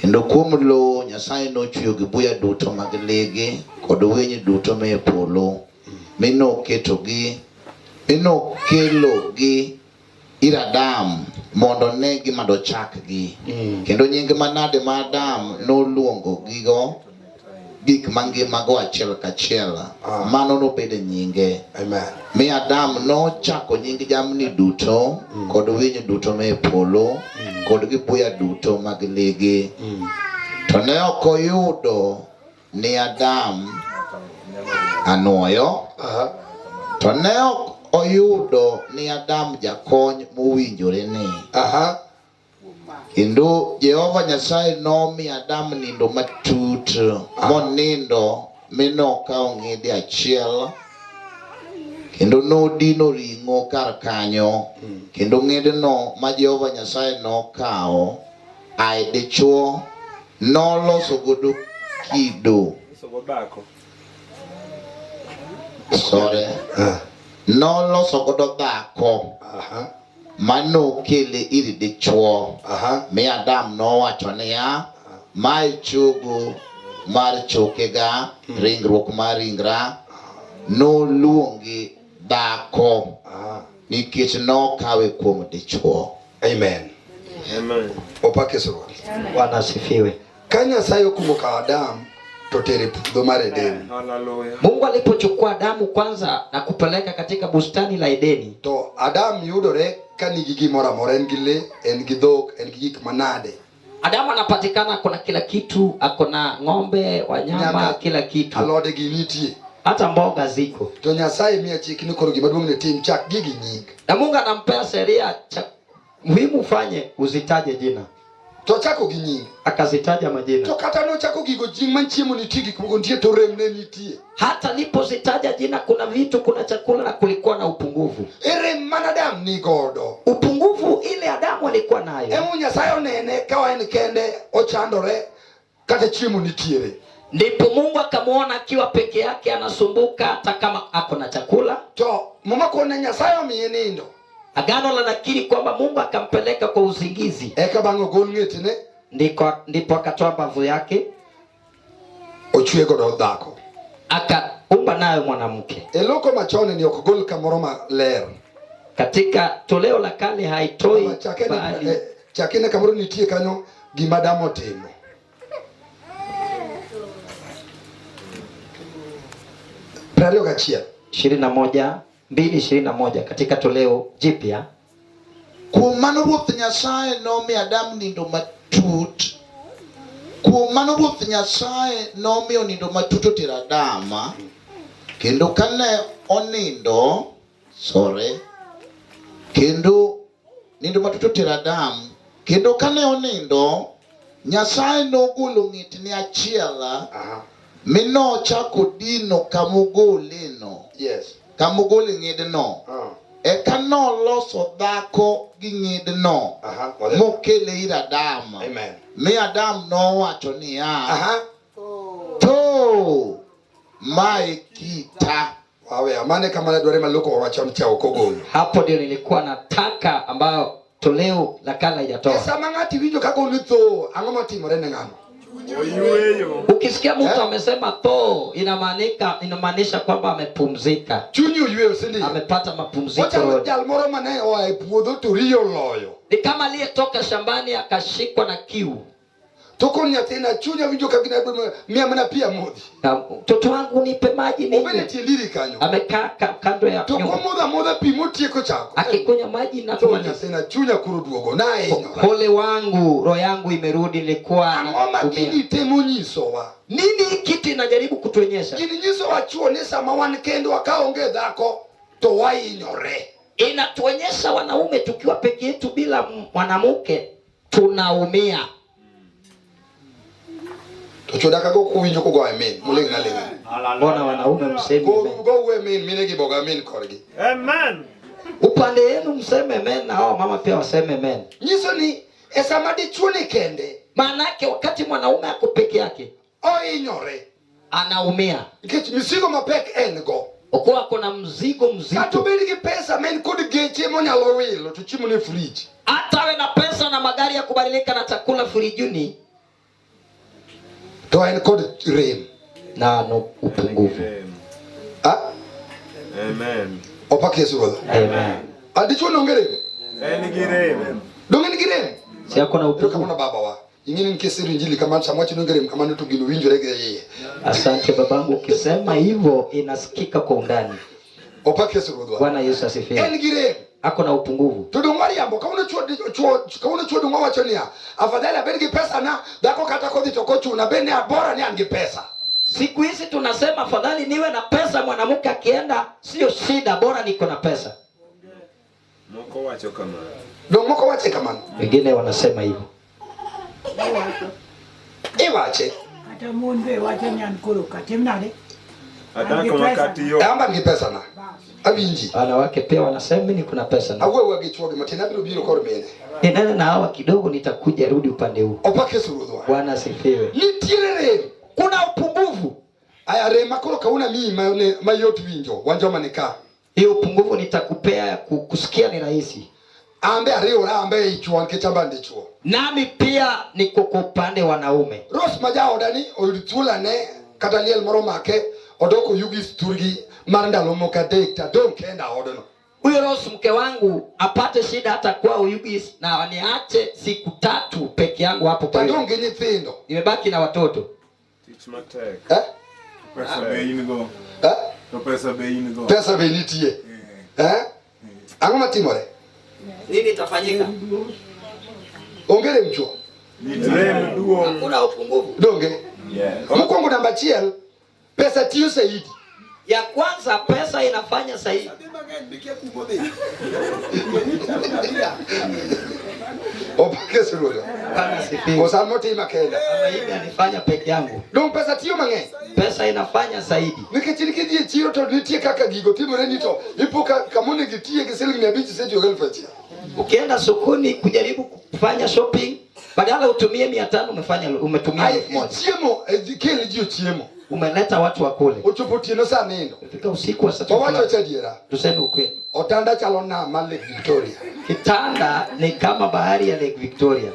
Kendo kuom lowo Nyasaye nochweyo gibuya duto mag lege kod winy duto mae polo, mi noketogi, mi nokelogi ir Adam mondo ne gima dochakgi. Kendo nying manade ma Adam noluongo gigo gik mangimago achiel kachiel, mano nobedo nyinge. Amen. Mi Adam nochako nying jamni duto kod winy duto mae polo kod gibuya duto mag lege. To ne ok oyudo ni Adam anuoyo. To ne ok oyudo ni Adam jakony mowinjore ne. Kendo Jehova Nyasaye nomiyo Adam nindo matut, monindo mi nokawo ng'ede achiel, kendo nodino ring'o kar kanyo, kendo ng'edno ma Jehova Nyasaye nokawo ae dichuo noloso godo kido. Sorry. Noloso godo dhako manokele ir dichuo. Mi Adam nowacho niya, mae chogo mar chokega, ringruok mar ringra, noluongi dhako nikech nokawe kuom dichuo. Amen. Amen. Opak Yesu Ruoth. Bwana asifiwe. Ka Nyasaye okumo ka Adam to tere puodho mar Eden. Hallelujah. Mungu alipochukua Adamu kwanza na kupeleka katika bustani la Edeni, to Adam yudore ka nigi gimoro amora, en gi le, en gi dhok, en gi gik manade. Adamu anapatikana ako na kila kitu, ako na ng'ombe, wanyama, Nyaka kila kitu. Alode gi nitie. Hata mboga ziko. To Nyasaye miya chik ni koro gima duong' ni tim chak gigi nying. Na Mungu anampea sheria cha muhimu ufanye uzitaje jina. To chako gi nying. Akazitaja majina. To kata nochako gigo jing man chiemo nitie gik moko nitie to rem ne nitie. Hata alipozitaja jina kuna vitu, kuna chakula na kulikuwa na upungufu. E rem man Adam ni godo. Upungufu ile Adamu alikuwa nayo. Emu Nyasaye onene ka en kende ochandore kata chiemo nitiere. Ndipo Mungu akamuona akiwa peke yake anasumbuka hata kama ako na chakula. To muma kone Nyasaye omiye nindo. Agano la nakiri kwamba Mungu akampeleka kwa usingizi. Eka bang' ogol ng'etne. Ndipo akatoa mbavu yake. Ochwe godo dhako. Akaumba nayo mwanamke. E loko machon ni ok gol kamoro maler. Katika toleo la kale haitoi Chakene, chakene kamoro nitie kanyo gima Adam otimo. 21. 21 2:21 katika toleo jipya. Kuom mano Ruoth Nyasaye nomiyo Adam nindo matut. Kuom mano Ruoth Nyasaye nomiyo nindo matut otero Adam. Kendo kane onindo, sorry. Kendo nindo matut otero Adam. Kendo kane onindo, Nyasaye nogolo ng'etne achiel mi nochako dino kamogoleno. Yes. Kamogole ng'edno. Eka noloso dhako gi ng'edno mokele ir Adam. Amen. Mi Adam nowacho niya, to mae kita. Wawe amane kama ne dware maloko wawacho cha ok ogolo. Hapo ndio nilikuwa nataka ambayo toleo la kale haijatoa. Sama ng'ati winjo ka golo tho, ang'o matimore ne ng'ano? Oyueyo. Ukisikia mtu amesema tho, inamaanisha kwamba amepumzika. Chunyi oyueyo, si ndio? Amepata mapumziko. Ochalo jal moro mane oa e puodho to riyo oloyo. Ni kama aliyetoka shambani akashikwa na kiu. To kon nyathina chunya winjo ka gina miya mana pi amodhi. Mtoto wangu nipe maji ninywe. Obede tie ndiri kanyo. Amekaa kando ya To nyumba. komodho amodha pi motieko chako. Akikunywa maji na To kumaliza. nyathina chunya koro duogo na hinyora. Pole wangu, roho yangu imerudi, nilikuwa Ang'o ma naumia. gini temo nyisowa? Nini hii kitu inajaribu kutuonyesha? Gini nyisowa chuo ni sama wan kendwa ka onge dhako to wahinyore. Inatuonyesha wanaume tukiwa peke yetu bila mwanamke tunaumia. To chuo daka go kuwinjo kogo amen, muling' na ling'. Mbona wanaume msemi Go amen? go amen, mine gi bogo amen korgi. Amen. Upande yenu mseme amen na hao mama pia waseme amen. Nyiso ni e sama dichuo ni kende, Maanake wakati mwanaume ako peke yake ohinyore. anaumia. Nikech misigo mapek en go. Okuwa kuna mzigo Kata mzito. obed gi pesa ma en kod geche monyalo wilo to chiemo ni e fridge. Hata awe na pesa na magari ya kubadilika na chakula frijini To en kod rem. na no upungufu. Ah? Amen. Opak Yesu Ruodha. Amen. Ah, dichuo ni onge rem? En gi rem. Donge en gi rem? Si ako na Erokamano upungufu. baba wa. Ing'e ni nikech siro injili kamano sama wacho ni onge rem kamano to gino winjore gi iye. Asante babangu, ukisema hivyo inasikika kwa undani. Opak Yesu Ruodhwa. Bwana Yesu asifiwe. En gi rem. Ako na upungufu. To dong' wariambo kawuono chuo dong' wawacho niya, afadhali abed gi pesa na dhako kata kodhi to kochuna bed ni abora ni an gi pesa. Siku hizi tunasema afadhali niwe na pesa, mwanamke akienda sio shida, bora niko na pesa. Moko wacho kamano. Dong' moko wache kamano. Wengine wanasema hivyo. Iwache. Kata mon be wacho ni an koro katim nade? Adhako makati yo. Amba gi pesa na. Awinji. Wanawake pia wanasema mimi niko na pesa na. Awuoyo gi chuogi matin abiro biro kor mine. Ninene na hawa kidogo, nitakuja rudi upande huu. Opak Yesu Ruodhwa. Bwana asifiwe. Nitiere rem. Kuna upungufu. Aya rem ma koro kawuono amiyi mayot winjo wan joma ni ka. Hiyo upungufu nitakupea ya kusikia ni rahisi. Ambe ariwora ambe ichuo nikech ambe an dichuo. Nami pia niko kwa upande wanaume. Rose ma jaoda ni oyud thuolane kata liel moro make odok oyugis thurgi mar ndalo moko adek to adong' kenda odno. Huyo Rose mke wangu apate shida hata kwa Oyugis na niache siku 3 peke yangu hapo kwa Adong' gi nyithindo. Nimebaki na watoto. Tich matek. Eh? Pesa be in go. Eh? To pesa be in go. Pesa be nitie. Eh? Ang'o matimore? Nini itafanyika? Onge rem chuo. Rem duong'. Hakuna upungufu. Donge? Yes. Mokwongo namba 1, pesa tiyo saidi. Ya kwanza pesa inafanya saidi. Opak Yesu Ruodhwa. Bwana asifiwe. Kosa motima kenda. Kama hivi anifanya peke yangu. Dong pesa tiyo mang'eny. Pesa inafanya zaidi. Nikech in kidhi e chiro to nitie kaka gigo timore ni to ipo kama onego itiye gi siling 500 isetiyo gi 1000. Ukienda sokoni kujaribu kufanya shopping, badala utumie 500 umetumia Ai, 1000. chiemo, kel ji ochiemo. Umeleta watu wakule. Ochopo otieno sa nindo. Fika usiku wa saa tatu. Wawacho cha adiera. Tuseme ukweli. Otanda chalo nam mar Lake Victoria. Kitanda ni kama bahari ya Lake Victoria.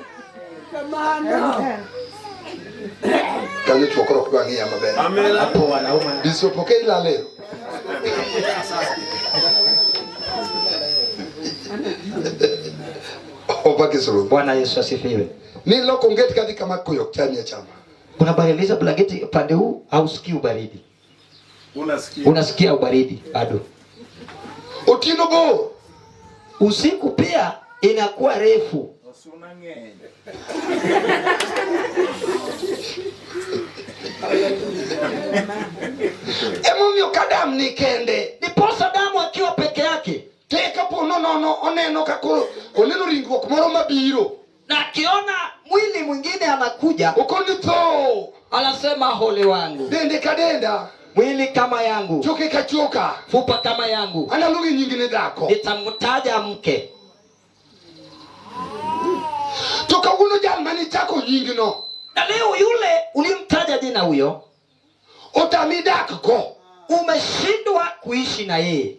Kamano. Kanyo chwo koro ok dwa ng'iya maber. Amina. Hapo wanaume Bishop ok ilale. Opak Yesu Ruoth. Bwana Yesu asifiwe. Ni loko onget kadhi kama koyo ok chami achama. Unabadilisha blanketi upande huu, hausikii ubaridi, Unasikia. unasikia ubaridi bado. Otieno bor. Usiku pia inakuwa refu. Osuna ng'eny. Emomiyo ka Adam ni kende Ndiposa Adamu akiwa peke yake te kapo nonono oneno ka koro oneno ringruok moro mabiro na akiona mwili mwingine anakuja, okoni tho anasema hole wangu, dende ka denda mwili kama yangu, choke ka choka fupa kama yangu, analuonge nying ne dhako nitamtaja mke. to kawuono jal manichako nyingno Na leo yule ulimtaja jina huyo, otami dak go umeshindwa kuishi na yeye,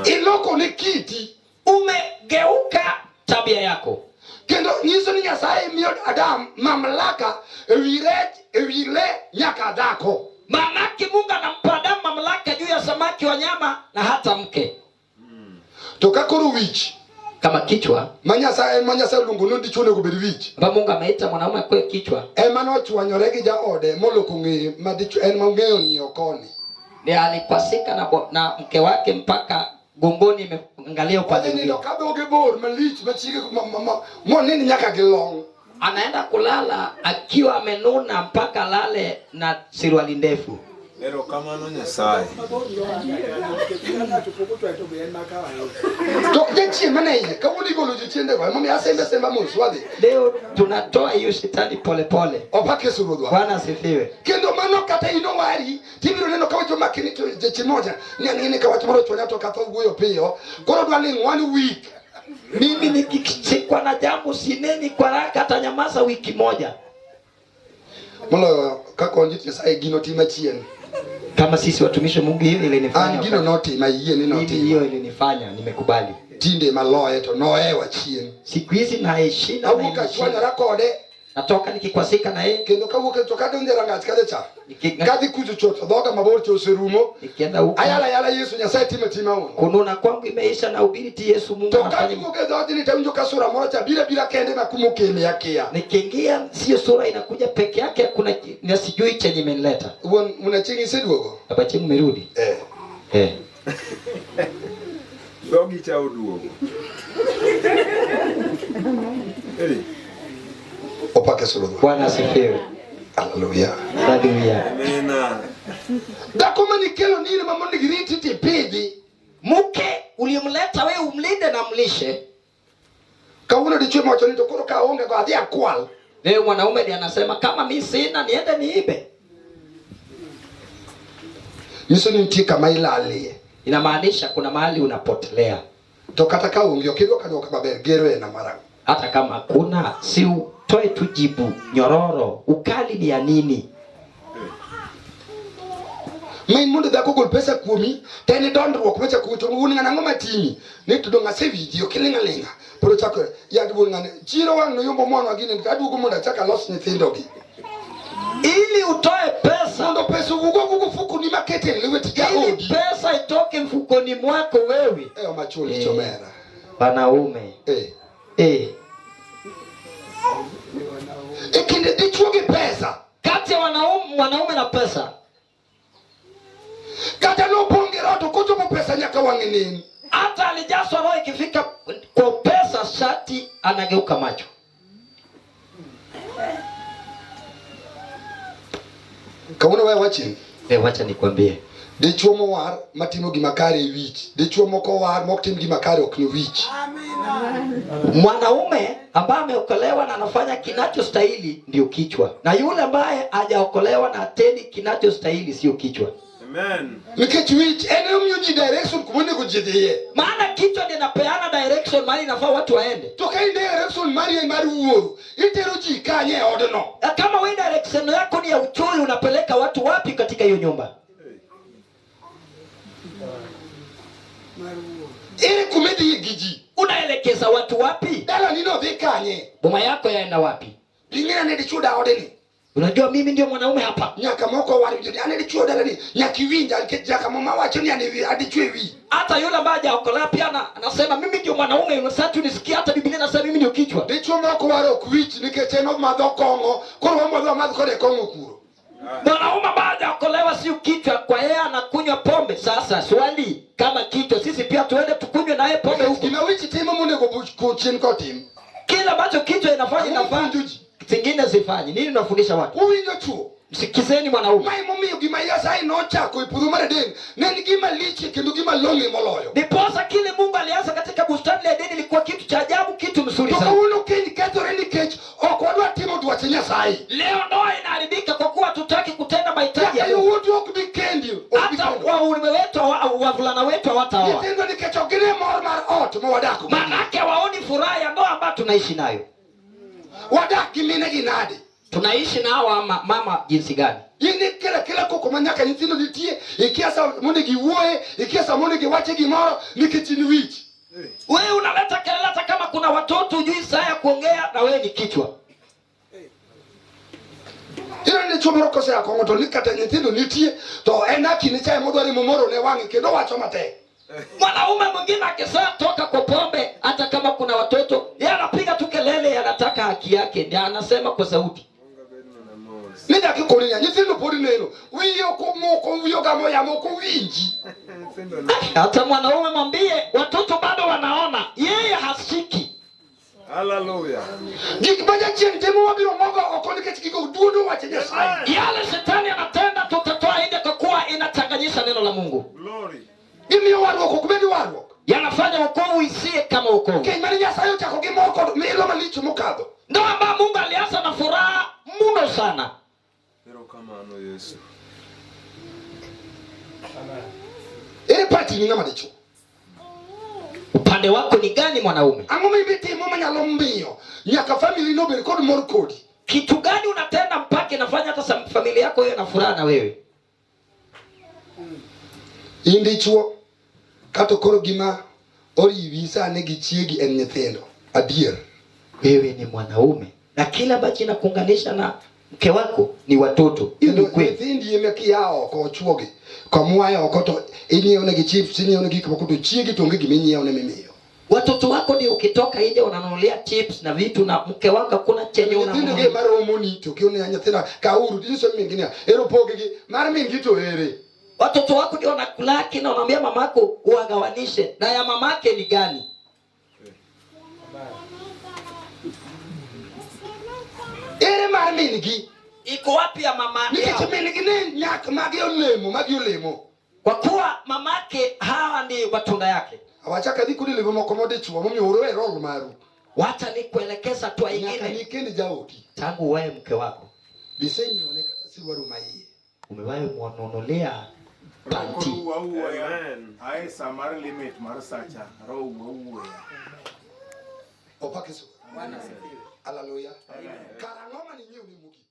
iloko ne kiti umegeuka tabia yako. Kendo nyiso ni Nyasaye miyo Adam mamlaka ewi rech ewi le nyaka dhako. Maanake Mungu anampa Adamu mamlaka juu ya samaki, wanyama na hata mke. To ka koro wich Kama kichwa ma Nyasaye ma Nyasaye oluongo ni dichuo onego bed wich ambayo Mungu ameita mwanaume akuwe kichwa, ema nochwanyore gi jaode moloko ng'eye ma dichuo en mong'eyo ng'iyo koni. ndiye alikwasika na mke wake mpaka gongoni imeangalia upande Odhi nindo mwingine. ka dhoge bor malich machiege monindi nyaka gi long. Anaenda kulala akiwa amenuna mpaka lale na suruali ndefu. Erokamano Nyasaye. To jachien mane iye kawuono igolo jochiendego emomiyo asembe asemba mos wadhi. Leo tunatoa hiyo shetani polepole. Opak Yesu Ruodhwa. Bwana asifiwe. Kendo mano kata in owari tibiro neno ka wach omaki ni to jachien moja ni ang'e ka wach moro ochwanya to katho wuoyo piyo koro odwa ling one week. Mimi nikishikwa na jambo sineni kwa haraka, hata nyamaza wiki moja. Moloyo kaka onjit Nyasaye gino tima chien. Kama sisi watumishi wa Mungu, hiyo ilinifanya An gino wakati- notima yie ni mimi notima. hiyo ilinifanya nimekubali. Tinde maloye to nohewa chien. Siku hizi naheshimu na Awuok achwanyora kode natoka nikikwasika na yeye kendo kawuok to kadonjo e rangach kacha cha Niki- kadhi kucho chot dhoga mabor cha oserumo. nikienda huko Ayala ayala Yesu Nyasaye tima tima wuon. kununa kwangu imeisha, na ubiri ti Yesu Mungu To anafanya. kawuok e dhoodni tawinjo ka sura moro cha biro abira kende ma kumokele akia. Nikiingia sio sura inakuja peke yake, kuna na sijui chenye imenileta. Wuon wuon chieng' iseduogo? Baba Chieng' umerudi Eh. eh. Dhogi cha oduogo. Hey. Opak Yesu Ruodhwa. Bwana asifiwe. Haleluya. Haleluya. Amina. Dhako manikelo nire ma mondo giriti tipidhi. Mke uliyemleta wewe umlinde na mlishe. Kawuono dichwo mowacho ni to koro ka aonge go adhi akwal. Leo mwanaume ndiye anasema kama mi sina niende niibe. Nyiso ni nitie kama ilalie. Inamaanisha kuna mahali unapotelea. To kata ka onge ok idwok aduoka maber gero en marang'o. Hata kama hakuna, si utoe tu jibu nyororo. Ukali ni ya nini? Ma in mondo dhako ogol pesa kuomi to en dondruok machako to wuon ng'ano ang'o matimi ni to dong' asewinji ok iling' aling'a pod ochako yad wuon ng'ano chiro wang' noyombo mwanwa gini to aduogo mondo achak alos nyithindogi Ili utoe pesa, mondo pesa owuog owuog ofukoni makete e lwet ili jaodi pesa itoke mfukoni mwako wewe. e omachul Eh. chomera Wanaume eh eh, e kinde dichuo gi pesa kati ya wanaume, mwanaume na pesa, kata nopong' gi roho to kochopo pesa nyaka wang'e nen hata alijazwa roho, ikifika kwa pesa shati anageuka macho. Kawuono we awachni Eh, wacha nikwambie, dichuo mowar matimo gima kare e wich dichuo moko war mok tim gima kare ok ni wich mwanaume ambaye ameokolewa na anafanya kinachostahili ndio kichwa, na yule ambaye hajaokolewa na atendi kinachostahili sio kichwa. Amen. Nikech wich en omiyo ji direction kuma onego ji dhiye. Maana kichwa ndio inapeana direction mahali inafaa watu waende. To ka in direction mari en mar wuoro itero ji kanye e odno. Na kama wewe direction yako ni ya uchoyo, unapeleka watu wapi katika hiyo nyumba? Ere kuma idhiye gi ji? Unaelekeza watu wapi? Dalani no dhi kanye? Boma yako yaenda wapi? Ing'eyo ni dichuo da odeni. Unajua mimi ndio mwanaume hapa. Nyaka moko war winjo ni an e dichuo dalani. Nyaka iwinja nikech nyaka mama wacho ni an e adichuo e wi. Hata yule ambaye hajaokolewa pia anasema mimi ndio mwanaume. Sasa tunisikia hata Biblia inasema mimi ndio kichwa. Dichuo moko waro ok wich nikech en omadho kong'o, koro wamadho wamadh kode kong'o kuro. Mwanaume ambaye hajaokolewa sio kichwa, kwa yeye anakunywa pombe. Sasa swali, kama kichwa sisi pia tuende tukunywe naye pombe huko? Gima wich timo monego chien kotim. Kila ambacho kichwa inafanya Ang'o inafanya, mapuonjo ji? zingine zifanyi. Nini unafundisha watu? Uwinjo chuo? Msikizeni mwanaume. Ma emomiyo gima Nyasaye nochako e puodho mar Eden ne en gima lich kendo gima long'e moloyo. Ndiposa kile Mungu alianza katika bustani ya Edeni ilikuwa kitu cha ajabu, kitu mzuri To sana. kawuono keny kethore nikech ok wadwa timo dwach Nyasaye. Leo ndoa inaharibika kwa kuwa hatutaki kutenda mahitaji Nyaka ya Mungu. yawuotwa ok bi kendi. Ok bi Hata kendo. waume wetu wavulana wetu hawataoa, Nyithindwa nikech ok gine mor mar ot ma wadakgo. manake waoni furaha ya ndoa ambayo tunaishi nayo. Wadak gi minegi nade? Tunaishi na hawa mama jinsi gani? In ikelo akela koko ma nyaka nyithindo nitie, ikia sa monego iwuoye, ikia sa monego iwache gimoro nikech in wich. Wewe unaleta kelele hata kama kuna watoto hujui saa ya kuongea, na wewe ni kichwa. Ineno ni dichuo moro kosea kong'o to ni kata nyithindo nitie to en haki ne chae modwaro momoro ne wang'e kendo owacho matek. Mwanaume mwingine akisaa toka kwa pombe, hata kama kuna watoto, yeye anapiga tu kelele, anataka haki yake, ndiye anasema kwa sauti. Ni dak ikoni niya nyithindo pod neno wiye ok omoko wiye ogamo yamo ok owinji. Hata mwanaume mwambie, watoto bado wanaona, yeye hasiki. Hallelujah. Gik ma jachien timo wabiro mogo oko nikech gigo duodo wach Nyasaye. Yale shetani anatenda tutatoa nje, kwa kuwa inachanganyisha neno la Mungu. Glory. Gimiyo warruok ok bed warruok. Yanafanya wokovu isiye kama wokovu. Keny mane Nyasaye ochako gi mor kod milo malich mokadho. Ndoa ambayo Mungu alianza na furaha mno sana. Erokamano Yesu. Ere pachi ni ng'ama dichuo? Upande wako ni gani mwanaume? Ang'o ma ibi timo manyalo miyo nyaka family no bed kod mor kodi? Kitu gani unatenda mpaka inafanya hata familia yako iwe na furaha na wewe? In dichuo kato koro gima oriwi sani gi chiegi en nyithindo. Adier. Wewe ni mwanaume na kila ambacho inakuunganisha na mke wako ni watoto. Hiyo ni Kendo ukweli. nyithindi ema kia oko chuogi. Kamwaye oko to inyiewo negi chips, inyiewo negi gik moko to chiegi to onge gima inyiewo ne mimiyo. Watoto wako ndio ukitoka nje unanunulia chips na vitu, na mke wako hakuna chenye Nyithindo gi unanunulia. ema romoni to kione nyithindo kauru tinyiso min gi niya ero pogi gi mar min gi to ere. Watoto wako ndio wanakulaki na unaambia mamako uwagawanishe, na ya mamake ni gani? Ere mar min gi? Iko wapi ya mama Nikech yao? min gi ne nyak magi olemo magi olemo. Kwa kuwa mamake hawa ni matunda yake. Awachaka adhi kuonde lemo moko modichuo momiyo uru e rol maru. Wacha nikuelekeza tu Nyaka ingine. nikend jaodi. Tangu wewe mke wako Bisenyiewo kata siruaru ma iye. umewahi mwanunulia panti? Amen. Ae sa mar limit mar sacha, roho wuoya. Opak Yesu. Haleluya. Karang'o mane inyiewo ne mogik?